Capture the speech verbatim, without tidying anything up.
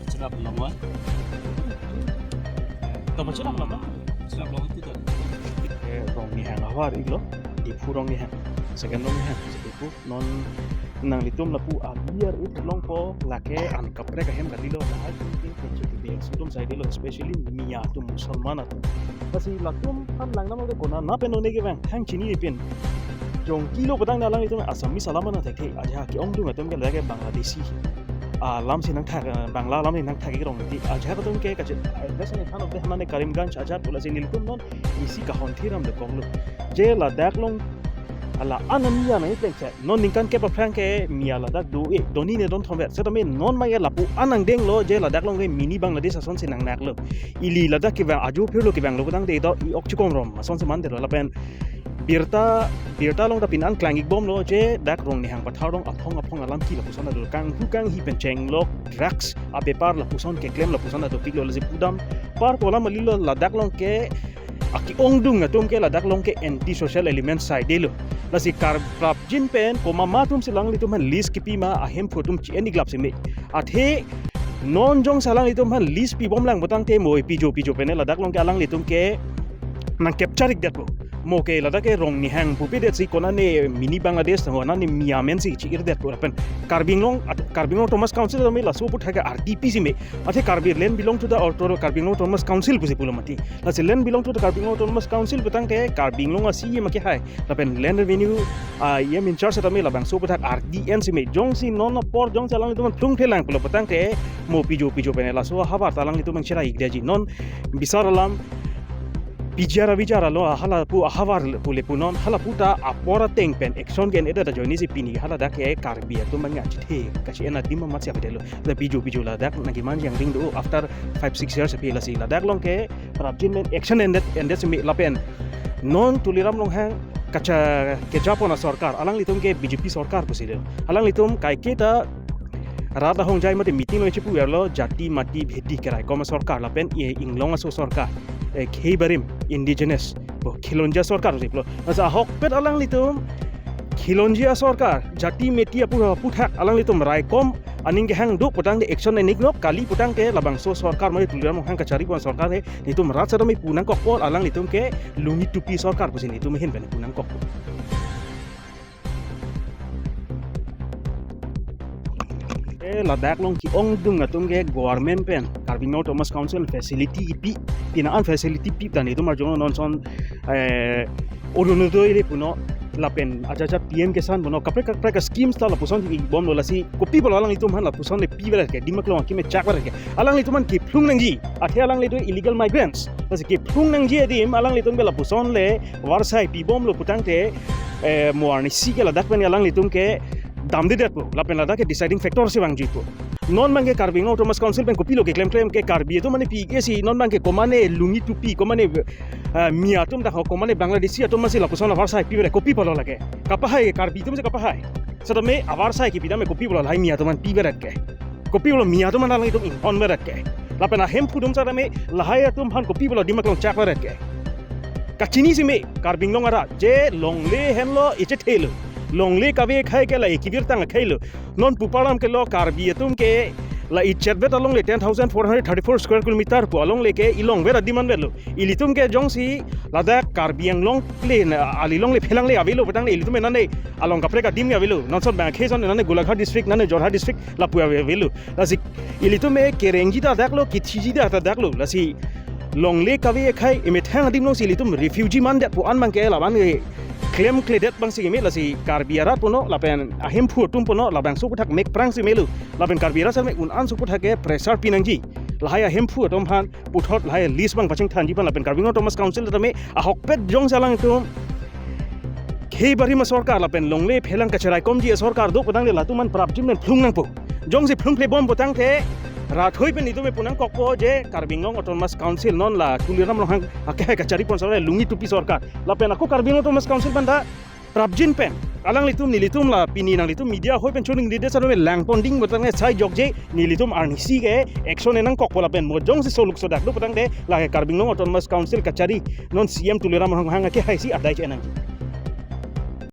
Cherap long wa. Tama cherap long wa. Cherap long itu tuh. Eh, Rongnihang ahavar iklo. Diphu Rongnihang. Second Rongnihang. Diphu non nanglitum lapu abiar it longpo lake an kaprek ahem kalilo, lahai tum tin tin chuti dia. Sudum sai dilo, especially Miya atum, Musalman atum. Lasi latum aphan langnam ke kona na pen one kevang thang chinipin. Jongkilo putangte alanglitum Assamese alam nangthekthe, ajahak ke-ongdung atum ke lake Bangladeshi alam si nangthak, eh, Bangla alam si nangthak ik rong ti. Ajahak atum ke kachet, eh, biasa ne than of the hana ne Karimganj ajat pula si nelitum non isi kahon thiram dokoklo. Je ladak along ala anam ya na ipleng chet. Non ningkan kep aphrang ke Miya ladak do-e, doni ne don thomver. Setame non ma ya lapu an angdenglo, je ladak along ke mini Bangladesh ason si nangnaklo. Ili ladak kevang ajo phirlo kevanglo putangte do i ok chikom rom ason si mandetlo lapen birta, birta along ta pin an klang ikbomlo je dak Rongnihang Pathar along aphong aphong alam ke lapuson ado, kanghu kanghi pen chenglok, drugs abepar lapuson keklem lapuson ado piklo. Lasi pudam par ko alam alilo, ladak along ke ake-ongdung atum ke ladak along ke anti social element sai delo. Lasi kar prapjin pen komat ma atum si alanglitum aphan lease kipi ma ahemphu atum chi-en iklap si me. Athe non jongsi alanglitum aphan lease pibom lang putangte mo pijo pijo pen ladak along ke alanglitum ke nang capture ikdetpo. Mo ke ladak ke Rongnihang pupedet si kona ne mini Bangladesh, kona ne Miya amen si chi-irdetpo lapen Karbi Anglong at-, Karbi Anglong Autonomous Council tame laso aputhak ke ardi pi si me. Athe Karbi land belong to the auto-, Karbi Anglong Autonomous Council pusi pulo mati. Lasi land belong to the Karbi Anglong Autonomous Council putangte Karbi Anglong a C E M akehai lapen land revenue, ah, E M in charge tame labangso aputhak ardi en si me. Jongsi non apor jongsi alanglitum phlung phelang pulo putangte mo pijo pijo pen laso ahavar ta alanglitum nangcherai ikdeji. Non bisar alam P G R abichar alo, hala pu ahavar pu le punon, hala puta apor ateng pen action ke-en-edet ajoine si pini hala dak ke Karbi atum abang achethe kachi-en adim amat si avedetlo. La pijo pijo ladak nangkeman jangding do after five six years api. Lasi ladak along ke prapjin pen action en-edet, en-edet si me lapen non Tuliram Ronghang kacha kejapon asorkar, alanglitum ke B J P sorkar pusi do. Alanglitum kaiketa rat ahongjai mate meeting along chipuverlo, jati mati bhedi keraikom asorkar lapen e inglong aso sorkar, eh, khei barim indigenous, bo khilonjia sorkar pusi pulo. Lasi ahokpet alanglitum khilonjia sorkar, jati mati apu aputhak alanglitum raikom aning kehang do putangte action en-ik nok, kali putangte labangso sorkar mate Tuliram Ronghang kacharipon sorkar he, nelitum rat setame pu nangkokpo, alanglitum ke lungi tupi sorkar pusi nelitum ahin pen pu nangkokpo. Eh, ladak along ke-ongdung atum ke government pen Karbi Anglong Autonomous Council facility kipi, pina an facility pi tani atum arjong non son, eh, Orunodoi le punon lapen aja aja P M Kisan punon, kaprek kaprek schemes ta lapuson kibomlo. Lasi kopi pulo alanglitum aphan lapuson le pivedet ke, Dimaklong akimi chakvedet ke? Alanglitum aphan kephlung nangji, athe alanglitum illegal migrants. Lasi kephlung nangji adim alanglitum ke lapuson le avarsai pibomlo putangte, eh, mo arnisi ke ladak pen alanglitum ke damdedetpo lapen ladak ke deciding factor si vangjuipo. Non abang ke Karbi Anglong Autonomous Council pen kopilo keklem klem ke Karbi atum aphan pi ke si, non abang ke komane lungi tupi, komane, eh, Miya atum dak ho, komane Bangladeshi atum aphan si lapuson avarsai pivedet, kopi pulo lake? Kapahai, Karbi atum si kapahai. Setame avarsai kipi tame kopi pulo lahai Miya atum aphan pivedet ke? Kopi pulo Miya atum aphan alanglitum inghonvedet ke? Lapen ahemphu atum setame lahai atum aphan kopi pulo Dimaklong chakvedet ke? Kachini si me, Karbi Anglong arat je longle henlo, echethelo. Longle kave akhei ke la ekibirtang akheilo. Non pupalam ke lo, Karbi atum ke la echetvet along le ten thousand four hundred thirty-four square kilometer pu along le ke ilongvet adim anvetlo. Ilitum ke jongsi ladak Karbi Anglong le na, ali longle phelang le avelo putangte ilitum nane along kaprek adim ke avelo. Non son bang akhei son nane Golaghat district, nane Jorhat district lapu ave-, avelo. Lasi ilitum me kerengji ta daklo, kithiji ta daklo. Lasi longle kave akhei emethang adim along si ilitum refugee mandetpo an abang ke, la abang ke klemkledet abang si keme. Lasi Karbi arat punon lapen ahemphu atum punon, labangso aputhak mekprang si melo. Lapen Karbi arat setame un-an aso aputhak ke pressure pi nangji. Lahai ahemphu atum aphan puthot lahai lease abang pachingthanji aphan lapen Karbi Anglong Autonomous Council tame ahokpet jongsi alanglitum khei barim asorkar lapen longle phelang kacharaikomji asorkar do putangte latum aphan prapjin pen phlung nangpo. Jongsi phlung phlebom putangte rathoi pen itum pu nangkokpo je Karbi Anglong Autonomous Council non la Tuliram Ronghang akehai kacharipon sorkar lungi tupi sorkar. Lapen ako Karbi Anglong Autonomous Council aphan ta prapjin pen alanglitum, nelitum la pini nanglitum media ahoi pen choningri det setame langpon ding putangte sai jokje, nelitum arnisi ke action en nangkokpo lapen mo jongsi soluk sodak do putangte lake Karbi Anglong Autonomous Council kachari non C E M Tuliram Ronghang akehai si adai che-en nangji.